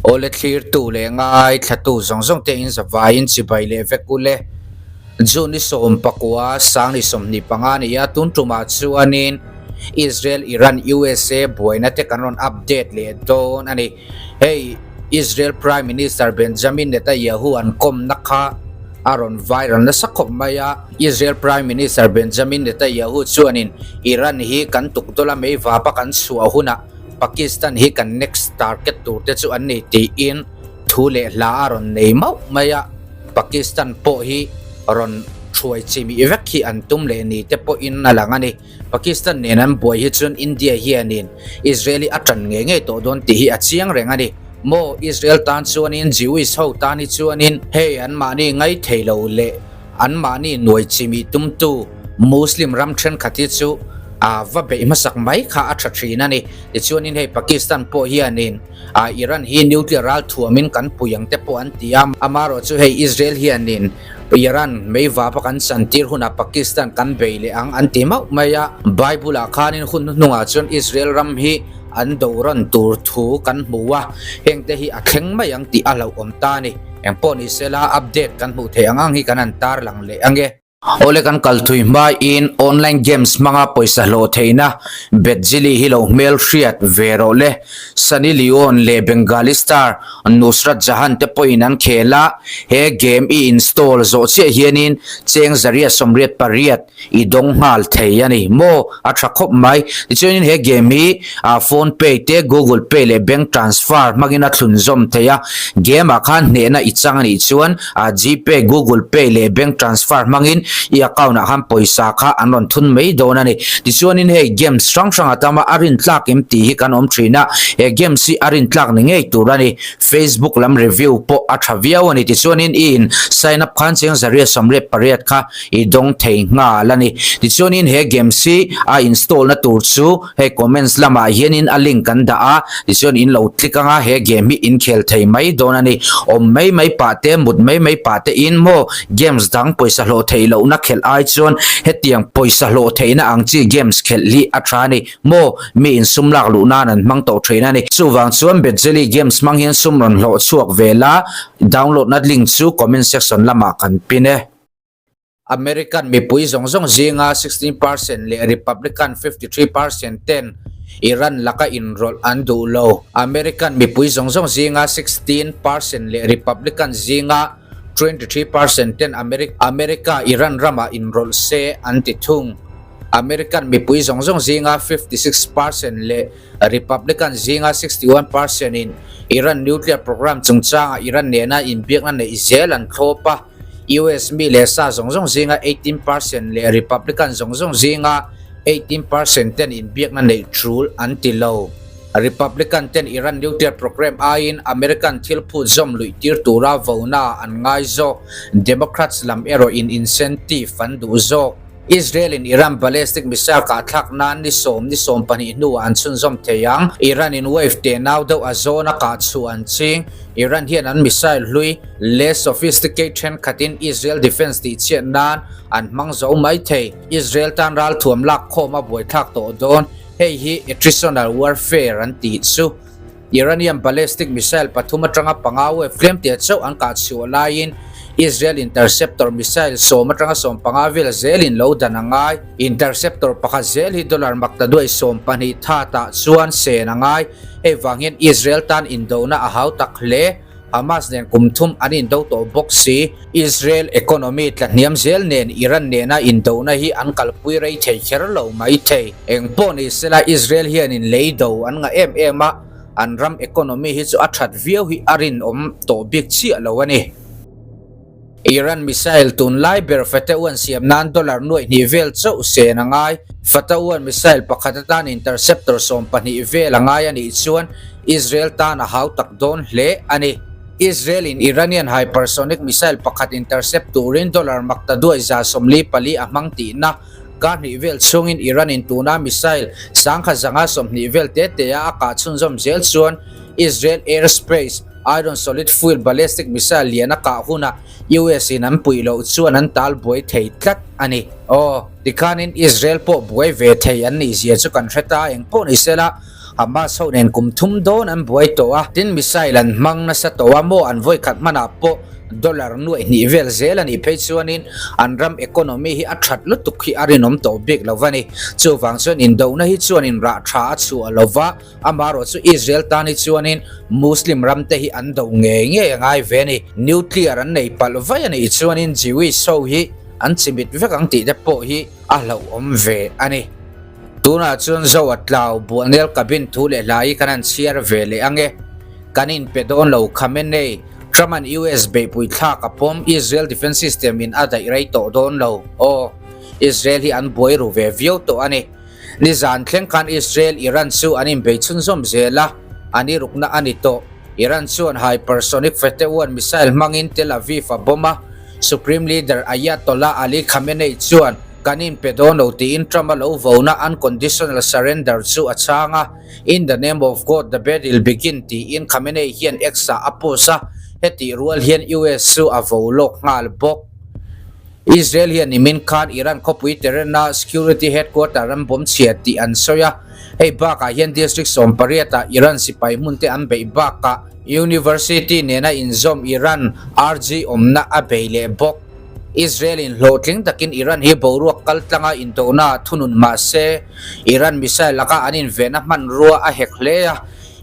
Awle thlirtu leh ngaithlatu zawng zawng te in zavaiin chibai leh vek ule. June i 19 sang ni 25 ni a tun tumah chuanin Israel Iran USA buaina te kan rawn update leh dawn a ni. Hei Israel Prime Minister Benjamin Netanyahu an kawmna kha a rawn viral nasa khawp mai a. Israel Prime Minister Benjamin Netanyahu chuanin Iran hi kan tukdawla mei vapa kan chhuah hunah Pakistan hi kan next target tur te chu an ni tiin thu leh hla a rawn nei mauh mai a. Pakistan pawh hi rawn thuai chimih vek hi an tum leh ni te pawhin a lang a ni. Pakistan nen an buai hi chuan India hianin Israel hi a tan ngei ngei tawh dawn tih hi a chiang reng a ni. Maw Israel tan chuanin Jewish ho tan hi chuanin hei anmahni ngaithei lo leh anmahni nuai chimih tumtu Muslim ram thenkhat hi chu a va beih hmasak mai kha a tha thin a ni. Tichuanin hei Pakistan pawh hianin Iran hi nuclear ral thuamin kan pui ang te pawh an ti a, amaherawhchu hei Israel hianin Iran meivapa kan chantir hunah Pakistan kan bei leh ang an ti mauh mai a. Bible ah khanin hun hnuhnungah chuan Israel ram hi an do rawn tur thu kan hmu a, hengte hi a thleng mai ang tih a hlauhawm ta a ni. Engpawh ni sela update kan hmuh theih ang ang hi kan han tarlang leh ang e. Awle kan kal thui hmain online games hmanga pawisa hlawh theihna Betjili hi lo hmel hriat ve rawh le. Sunny Leone leh Bengali star Nusrat Jahan te pawhin an khel a, he game i install zawh chiah hianin cheng 188 i dawng nghal thei a ni maw? A tha khawp mai. Tichuanin he game hi phone pay te, google pay leh bank transfer hmangin a thlunzawm thei a. Game ah khan hnehna i chang a nih chuan Gpay, google pay leh bank transfer hmangin i account ah khan pawisa kha an rawn thun mai dawn a ni. Tichuanin hei games hrang hrang a tam a, a rintlak em tih hi kan awm thin a. He games hi a rintlak ni ngei tur a ni. Facebook lam review pawh a tha viau a ni. Tichuanin i in sign up khan cheng 188 kha i dawng thei nghal a ni. Tichuanin he games hi a install na tur chu hei comments lamah hianin a link kan dah a, tichuan in lo click anga he game hi in khel thei mai dawn a ni. Awm mai mai pah te, mut mai mai pah te in maw games dang pawisa hlawh theih lohna khelh ai chuan hetiang pawisa hlawh theihna ang chi games khelh hi a tha a ni. Maw mi in sum lak luh nan an hmang tawh thin a ni. Chuvang chuan Betjelly games hmang hian sum rawn hlawh chhuak ve la, download na link chu comment section lamah kan pin e. American mipui zawng zawng zinga 16 percent leh Republican 53 percent ten Iran laka inrawlh an duh lo. American mipui zawng zawng zinga 16 percent leh Republican zinga 23 percent ten America Iran ramah inrawlh se an ti thung. American mipui zawng zawng zinga 56 percent leh Republican zinga 61 percent in Iran nuclear program chungchanga Iran nena inbiakna neih zel an thlawp a. US mi leh sa zawng zawng zinga 18 percent leh Republican zawng zawng zinga 18 percent ten inbiakna neih tul an ti lo. Republican ten Iran nuclear program aiin American thil phut zawm luih tir tura vona an ngai zawk. Democrats lam erawhin incentive an duh zawk. Israel in Iran ballistic missile kah thlak nan ni sawm ni 12 hnuah an chhunzawm thei ang. Iran in wave teh nau deuh a zawn a kah chhuah an ching. Iran hian an missile hlui less sophisticate thenkhatin Israel defence tih chhiat nan an hmang zo mai thei. Israel tan ralthuam lak khawm a buaithlak tawh dawn. Hei hi attritional warfare an tih chu. Iranian ballistic missile pathum atanga panga wave tlem teh chauh an kah chhuah laiin Israel interceptor missile 10 atanga 15 vel zelin lo dan a ngai. Interceptor pakhat zel hi dollar makta duai 12 tha tah chuan sen a ngai. Hei vang hian Israel tan indona a hau tak hle. Hamas nen kum thum an indo tawh bawk si. Israel economy tla hniam zel nen Iran nena indona hi an kalpui rei thei kher lo mai thei. Engpawh ni sela Israel hianin lei do an ngah em em a, an ram economy hi chu a that viau hi a rinawm tawh bik chiah lo a ni. Iran missile tunlai ber Fateh-1 siam nan dollar 2,000 vel chauh sen a ngai. Fateh-1 missile pakhat atan interceptor 12 vel a ngai a nih chuan Israel tan a hau tak dawn hle a ni. Israel in Iranian hypersonic missile pakhat intercept turin dollar makta duai 144 a hmang tihna kar hnih vel chhungin Iran in tuna missile 1120 vel te te a a kah chhunzawm zel chuan Israel airspace Iron solid fuel ballistic missile lian a kah hunah US in an puih loh chuan an tal buai thei tlat a ni. Aw, tikhanin Israel pawh buai ve thei an nih zia chu kan hre ta engpawh ni sela. Hamas ho nen kum thum dawn an buai tawh a, tin missile an hmang nasa tawh a maw an vawi khat hmanah pawh dollar nuaih hnih vel zel a nih phei chuanin an ram economy hi a that lutuk hi a rinawm tawh bik lo a ni. Chuvang chuan indona hi chuanin rah tha a chhuah lo va, amaherawh chu Israel tan hi chuanin Muslim ram te hi an do ngei ngei a ngai ve a ni. Nuclear an nei palh vaih a nih chuanin Jewish ho hi an chimit vek ang tih te pawh hi a hlauhawm ve a ni. Tunah chuan Zo a tlau Buanel cabin thu leh hla hi kan han chhiar ve leh ang e. Kan inpe dawn lo Khamenei, Trump an US beihpui thlak a pawm Israel defence system in a daih rei tawh dawn lo. Aw, Israel hi an buai ru ve viau tawh a ni. Nizan thleng khan Israel, Iran chu an inbei chhunzawm zel a, an i rukna a ni tawh. Iran chuan hypersonic Fateh-1 missile hmangin Tel Aviv a bomb a, Supreme Leader Ayatollah Ali Khamenei chuan kan inpe dawn lo tiin Trump a lo vona unconditional surrender chu a chhang a, In the name of God, the battle begin tiin Khamenei hian X-ah a post a, hetih rual hian US chu a vo lawk nghal bawk. Israel hian nimin khan Iran khawpui Tehran-a security headquarter an bawm chhia tih an sawi a, hei bakah hian district 18 ah Iran sipai hmun te an beih bakah University nena inzawm Iran RG awmna a bei leh bawk. Israel in hlawhtling takin Iran hi boruak kal tlanga intohna ah thunun mah se, Iran missile laka an invenna hmanrua a hek hle a,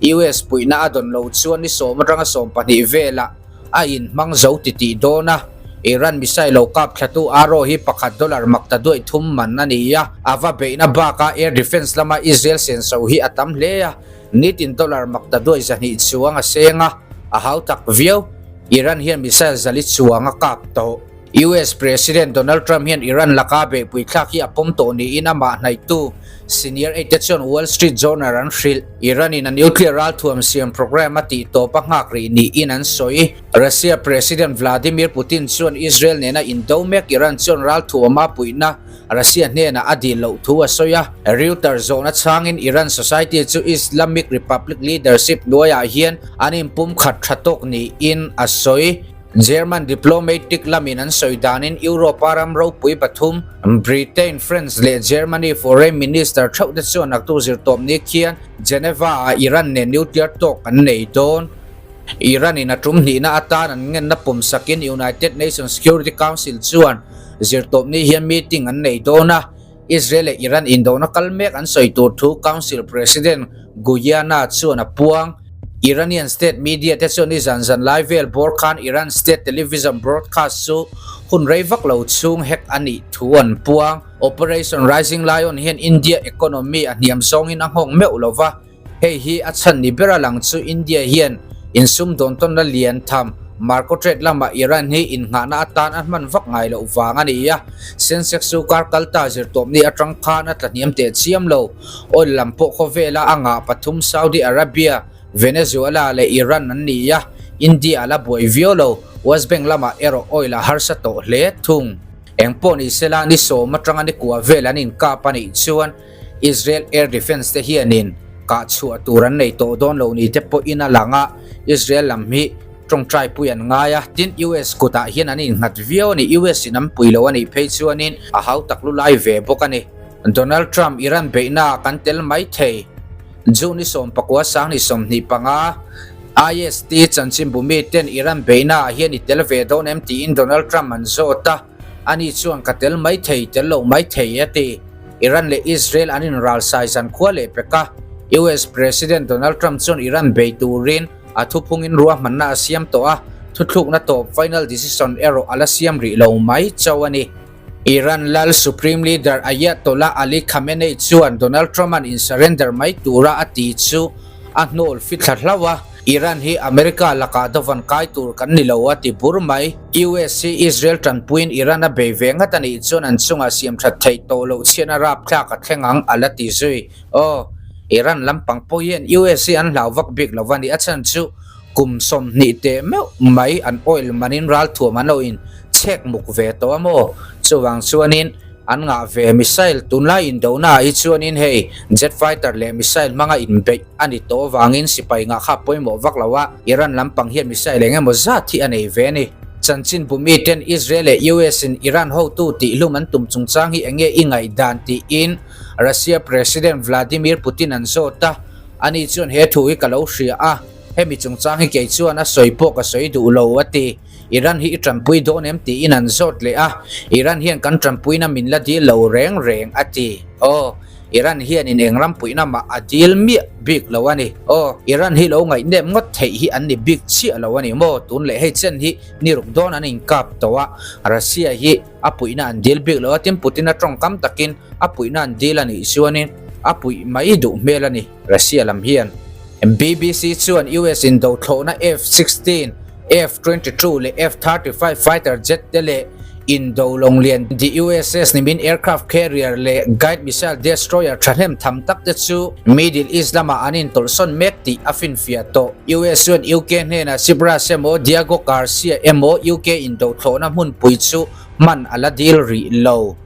US puihna a dawn lo chuan ni sawm atanga 12 velah a inhmang zo titih dawn a, Iran missile lo kap thlatu Arrow hi pakhat dollar makta duaih thum man a ni a, a va beihna bakah air defence lama Israel senso hi a tam hle a, nitin dollar makta duaih 200 chuang a seng a, a hautak viau. Iran hian missile zali chuang a kap tawh. US President Donald Trump hian Iran laka beihpui thlak hi a pawm tawh niin amah hnaihtu senior aide te chuan Wall Street Journal an hrilh. Iran in a nuclear ralthuam siam program a tih tawp a nghak rih niin an sawi. Russia President Vladimir Putin chuan Israel nena indo mek Iran chuan ralthuama puihna Russia hnenah a dil loh thu a sawi a. Reuters zawhna chhangin Iran society chu Islamic Republic leadership hnuaiah hian an inpumkhat tha tawk niin a sawi. German diplomatic lamin an sawi danin Europe-a ram ropui pathum, Britain, France leh Germany foreign minister theuh te chuan naktuk zirtawp ni khian Geneva-ah Iran nen nuclear talk an nei dawn. Iran-in a tum hnihna atan an ngenna pawm sakin United Nations Security Council chuan zirtawp ni hian meeting an nei dawn a, Israel leh Iran indona kal mek an sawi tur thu Council President Guyana chuan a puang. Iranian state media te chuan nizan zan lai vel bawr khan Iran state television broadcast chu hun rei vak lo chhung hack a nih thu an puang. Operation Rising Lion hian India economy a hniam zawngin a nghawng meuh lo va. Hei hi a chhan ni ber a lang chu India hian insum dawn tawnna lian tham Marco Trade lama Iran hi innghahna atan a hman vak ngai loh vang a ni a, Sensex chu kar kal ta zirtawpni atang khan a tlahniam teh chiam lo. Oil lam pawh khawvela a ngah pathum Saudi Arabia, Venezuela leh Iran an ni a, India a la buai viau lo. West Bank lamah erawh oil a harsa tawh hle thung. Engpawh ni sela ni sawm atanga ni kua vel an inkap a nih chuan Israel Air Defence te hianin kah chhuah tur an nei tawh dawn lo ni te pawhin a lang a, Israel lam hi tawngtai pui an ngai a, tin US kutah hian an innghat viau a ni, US in an pui lo a nih phei chuanin a hau tak lu lai ve bawk a ni. Donald Trump Iran beihna ah kan tel mai thei. June i 19 2025, IST chanchinbu miten Iran beihna ah hian i tel ve dawn em tiin Donald Trump an zawt a, Ani chuan ka tel mai thei, tel lo mai thei, a ti. Iran leh Israel an inralsai zan khua leh pek a, US President Donald Trump chuan Iran bei turin a thuphungin ruahmanna a siam tawh a, thuthlukna tawp, final decision, erawh a la siam rih lo mai chauh a ni. Iran lal Supreme Leader Ayatollah Ali Khamenei chuan Donald Trump-a'n in-surrender mai tura a ti chu a hnawl fithla hlauh a, Iran hi America lakah dawvan kai tur kan ni lo a ti bur mai. US hi Israel tanpuiin Iran a bei ve ngat a nih chuan an chungah siam that theih tawh loh chhian a rapthlak a thleng ang a la ti zui. Aw, Iran lampang pawh hian US hi an hlau vak bik lo a ni. A chhan chu kum 20 teh meuh mai an oil manin ralthuam an lo in chhek muk ve tawh a maw? Chuvang chuanin An ngah ve missile tunlai indona ah hi chuanin hei jet fighter leh missile hmanga inbeih a ni tawh avangin sipai ngah kha pawimawh vak lo a, Iran lampang hian missile eng emaw zat hi a nei ve a ni. Chanchin bumi ten Israel leh US in Iran hotu tihhlum an tum chungchang hi enge i ngaihdan tiin Russia President Vladimir Putin an zawt a. Ani chuan he thu hi ka lo hria a, hemi chungchang hi kei chuan a sawi pawh ka sawi duh lo, a ti. Iran hi i tanpui dawn em tiin an zawt leh a, Iran hian kan tanpuina min la dil lo reng reng, a ti. Aw, Iran hianin eng ram puihna mah a dil miah bik lo a ni. Aw, Iran hi lo ngaihnep ngawt theih hi an ni bik chiah lo a ni maw? Tun leh hei chen hi ni ruk dawn an inkap tawh a, Russia hi a puihna an dil bik lo a, tin Putin a tawngkam takin a puihna an dil a nih chuanin a puih mai duh hmel a ni, Russia lam hian. BBC chuan US indo thlawhna F-16, F-22 leh F-35 fighter jet te leh indo lawng lian the USS nimin aircraft carrier leh guide missile destroyer thahnem tham tak te chu Middle East lamah an intawlhsawn mek tih a finfiah tawh. US chuan UK hnenah Cyprus emaw Diego Garcia emaw UK indo thlawhna hmunpui chu hman a la dil rih lo.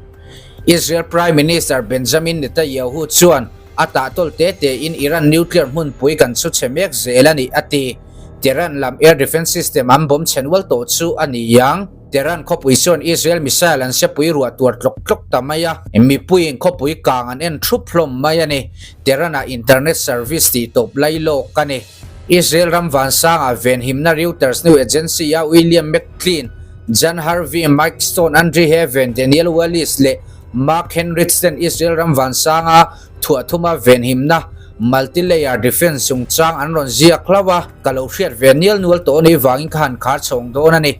Israel Prime Minister Benjamin Netanyahu chuan A tahtawl te tein Iran nuclear hmunpui kan chhu chhe mek zel a ni, a ti. Tehran lam air defence system an bomb chhe nual tawh chu a ni ang. Tehran khawpui chuan Israel missile an sepui ruah tuar tlawk tlawk ta mai a, mipuiin khawpui kang an en thup hlawm mai a ni. Tehran-ah internet service tih tawp lai lawk a ni. Israel ram vansangah venhimna Reuters news agency-a William McClean, Jan Harvey, Mike Stone, Andrew Heaven, Daniel Wallis leh Mark Henrich ten Israel ram vansanga thuah thuma venhimna multi-layer defence chungchang an rawn ziak hlauh a, ka lo hriat ve nial nual tawh anih vangin ka han khar chhawng dawn a ni.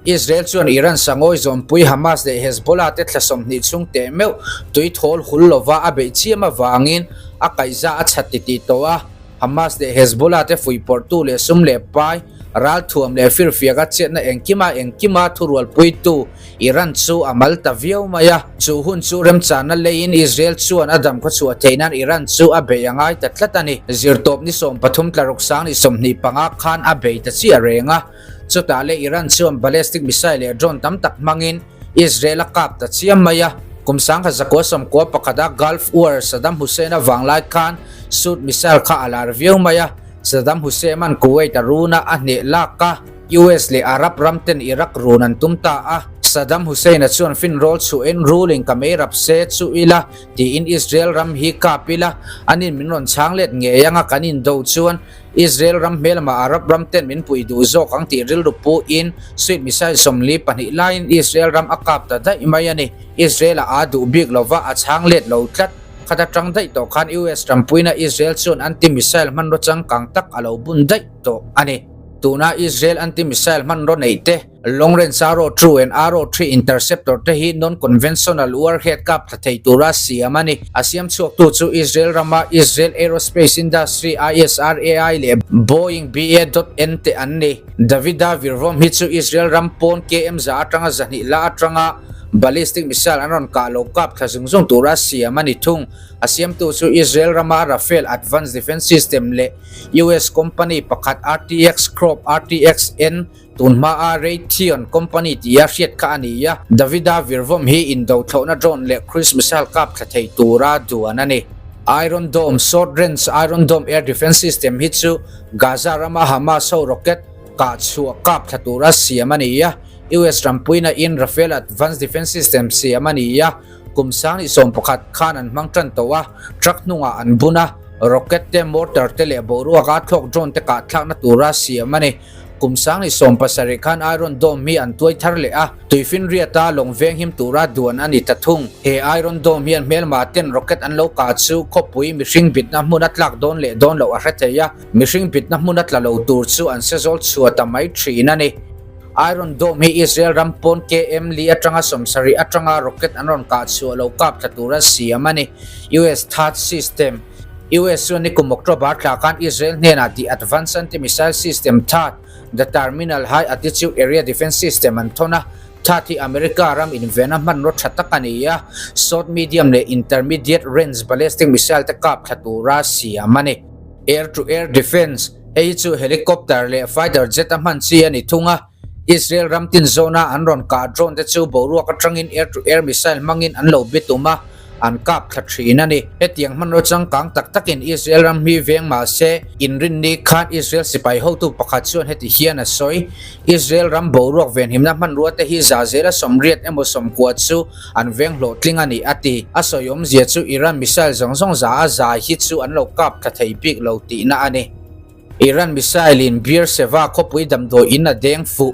Israel chuan Iran sangawi zawmpui Hamas leh Hezbollah te thla 20 chhung teh meuh tui thawl hul lova a beih chiam avangin a kaihza a chhat titih tawh a. Hamas leh Hezbollah te fuihpawrhtu leh sum leh pai, ralthuam leh firfiaka chetna engkima engkima thurualpuitu Iran chu a mal ta viau mai a. Chu hun chu remchana leiin Israel chuan a dam khawchhuah theih nan Iran chu a bei a ngai ta tlat a ni. Zirtawp ni 13 tlaruk sang ni 25 khan a bei ta chiah reng a. Chutah leh Iran chuan ballistic missile leh drone tam tak hmangin Israel a kap ta chiam mai a. Kum 1991 a Gulf War Saddam Hussein-a vanglai khan Sud missile kha a lar viau mai a. Saddam Hussein-a'n Kuwait a run a, a hneh lak a. US leh Arab ram ten Iraq run an tum ta a. Saddam Hussein-a chuan finrawl chhuahin ruling ka mei rap se chu ila tiin Israel ram hi kap ila, anin min rawn chhang let ngei anga kan indo chuan Israel ram hmelma Arab ram ten min puih duh zawk ang tih rilru puhin Sweet missile 42 laiin Israel ram a kap ta daih mai a ni. Israel a aa duh bik lova a chhang let lo tlat. Khat atang daih tawh khan US rampuina Israel chuan anti-missile hmanraw changkang tak a lo bun daih tawh a ni. Tuna Israel anti-missile hmanraw neih te, Long range Arrow 2 and Arrow 3 interceptor te hi non-conventional warhead kap thla thei tura siam a ni. A siam chhuaktu chu Israel rama Israel Aerospace Industry, ISRAI, leh Boeing BA.N te an ni. Davida Virvom hi chu Israel ram pawn KM za atanga 200 la atanga ballistic missile an rawn kah lo kap thla zung zung tura siam a ni thung. A siamtu chu Israel rama Rafael Advanced Defence System leh US company pakhat RTX Corp, RTXN, Tun hmaa Raytheon company tia hriat kha a ni a, Davida Virvom hi indo thlawhna drone leh cruise missile kap thla thei tura duan a ni. Iron Dome, Short Range Iron Dome air defence system hi chu Gaza rama Hamas ho rocket kah chhuah kap thla tura siam a ni a, US rampuina in Rafael Advanced Defence System siam a ni a, kum 2011 khan an hmang tan tawh a, truck hnungah an bun a, rocket te, mortar te leh boruaka thlawk drone te kah thlakna tura siam a ni. Kum 2017 khan Iron Dome hi an tuai thar leh a, tuifinriata lawng venghim tura duan a ni ta thung. He Iron Dome hian hmelma ten rocket an lo kah chu khawpui mihring bitna hmun a tlak dawn leh dawn loh a hre thei a, mihring bitna hmun a tla lo tur chu an se zawl chhuah ta mai thin a ni. Iron Dome hi Israel ram pawn KM li atanga 70 atanga rocket an rawn kah chhuah lo kap thla tura siam a ni. US THAAD system. US chuan nikum October thla khan Israel hnenah the Advanced Anti-Missile System, THAAD, The Terminal High Altitude Area Defense System an thawn a. THAAD hi America ram invena hmanraw tha tak a ni a, short, medium leh intermediate range ballistic missile te kap thla tura siam a ni. Air-to-air defense, Hei hi chu helicopter leh fighter jet a hman chi a ni thung a, Israel ram tin zawna an rawn kah drone te chu boruak atangin air-to-air missile hmangin an lo bitum a. an kap thla thin a ni. Hetiang hmanraw changkang tak takin Israel ram hi veng mah se, inrinni khan Israel sipai hotu pakhat chuan heti hian a sawi, Israel ram boruak venhimna hmanrua te hi za zela sawmriat emaw sawmkua chu an veng hlawhtling a ni a ti. A sawi awmzia chu Iran missile zawng zawng za a zai hi chu an lo kap thla thei bik lo tihna a ni. Iran missile in Beersheva khawpui damdawi in a deng fuh.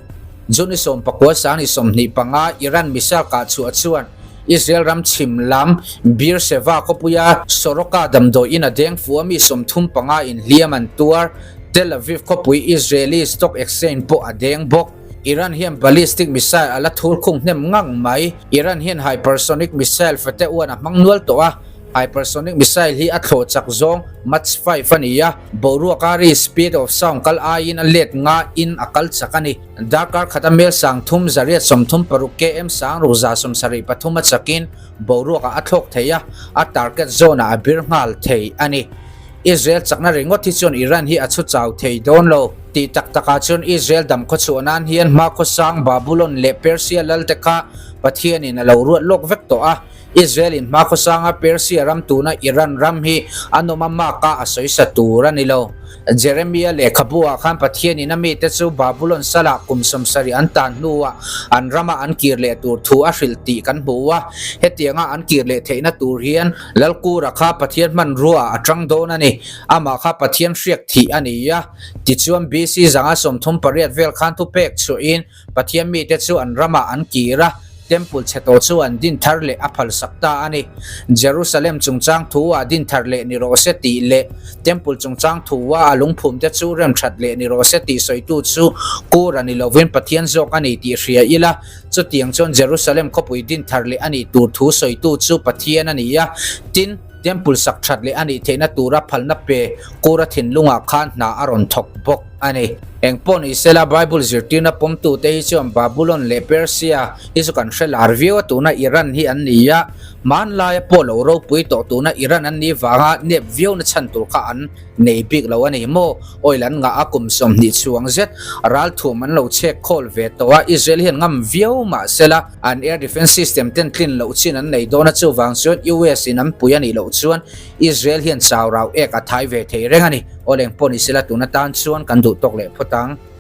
June 19 2025 Iran missile kah chhuah chuan Israel ram chhim lam Beersheva khawpuia Soroka damdawi in a deng fuh a mi 35 in hliam an tuar. Tel Aviv khawpui Israeli Stock Exchange pawh a deng bawk. Iran hian ballistic missile a la thur khung hnem ngang mai. Iran hian hypersonic missile fate uan a hmang nual tawh a. Hypersonic missile hi a thlawh chak zawng Mach 5 a ni a, boruaka ri speed of sound kal aiin a let nga in a kal chak a ni. Darkar khata mel 3836 km 6773 a chakin boruakah a thlawk thei a, a target zone ah a bir nghal thei a ni. Israel chakna ringawt hi chuan Iran hi a chhu chau thei dawn lo. Tih tak takah chuan Israel dam khawchhuah nan hian hmakhawsang Babulon leh Persia lalte kha Pathianin a lo ruat lawk vek tawh a. Israel in hmakhawsanga Persia ram tuna Iran ram hi a nawm a mak a, a sawisa tur a ni lo. Jeremia lehkhabu ah khan Pathian in a mite chu Babulon salah kum 70 an tan hnuah an rama an kir leh tur thu a hrilh tih kan hmu a. Hetianga an kir leh theihna tur hian Lalkura kha Pathian hmanrua ah a tang dawn a ni. Amah kha Pathian hriak thih a ni a. Tichuan BC 138 vel khan thupek chhuahin Pathian mite chu an ramah an kir a, Temple chhe tawh chu an din thar leh a phalsak ta a ni. Jerusalem chungchang thu ah din thar leh ni rawh se tih leh Temple chungchang thu ah a lungphum te chu rem that leh ni rawh se tih sawitu chu Kur a ni lovin Pathian zawk a ni tih hria ila, chutiang chuan Jerusalem khawpui din thar leh a nih tur thu sawitu chu Pathian a ni a, tin, Temple sak that leh a nih theihna tura phalna pe Kura thinlungah khan hna a rawn thawk bawk a ni. Engpawh ni sela Bible zirtirna pawmtute hi chuan Babulon leh Persia hi chu kan hre lar viau a, tuna Iran hi an ni a, hmanlaia pawh lo ropui tawh tuna Iran an nih vanga nep viauna chhan tur kha an nei bik lo a ni maw? Oil an ngah a, kum 20 chhuang zet ralthuam an lo chhek khawl ve tawh a, Israel hian ngam viau mah sela an air defence system ten tlin loh chin an nei dawn a, chuvang chuan US in an pui a nih loh chuan Israel hian chau rau ek a thai ve thei reng a ni. Aw leng pawh ni sela tun atan chuan kan duh tawk leh phawt ang.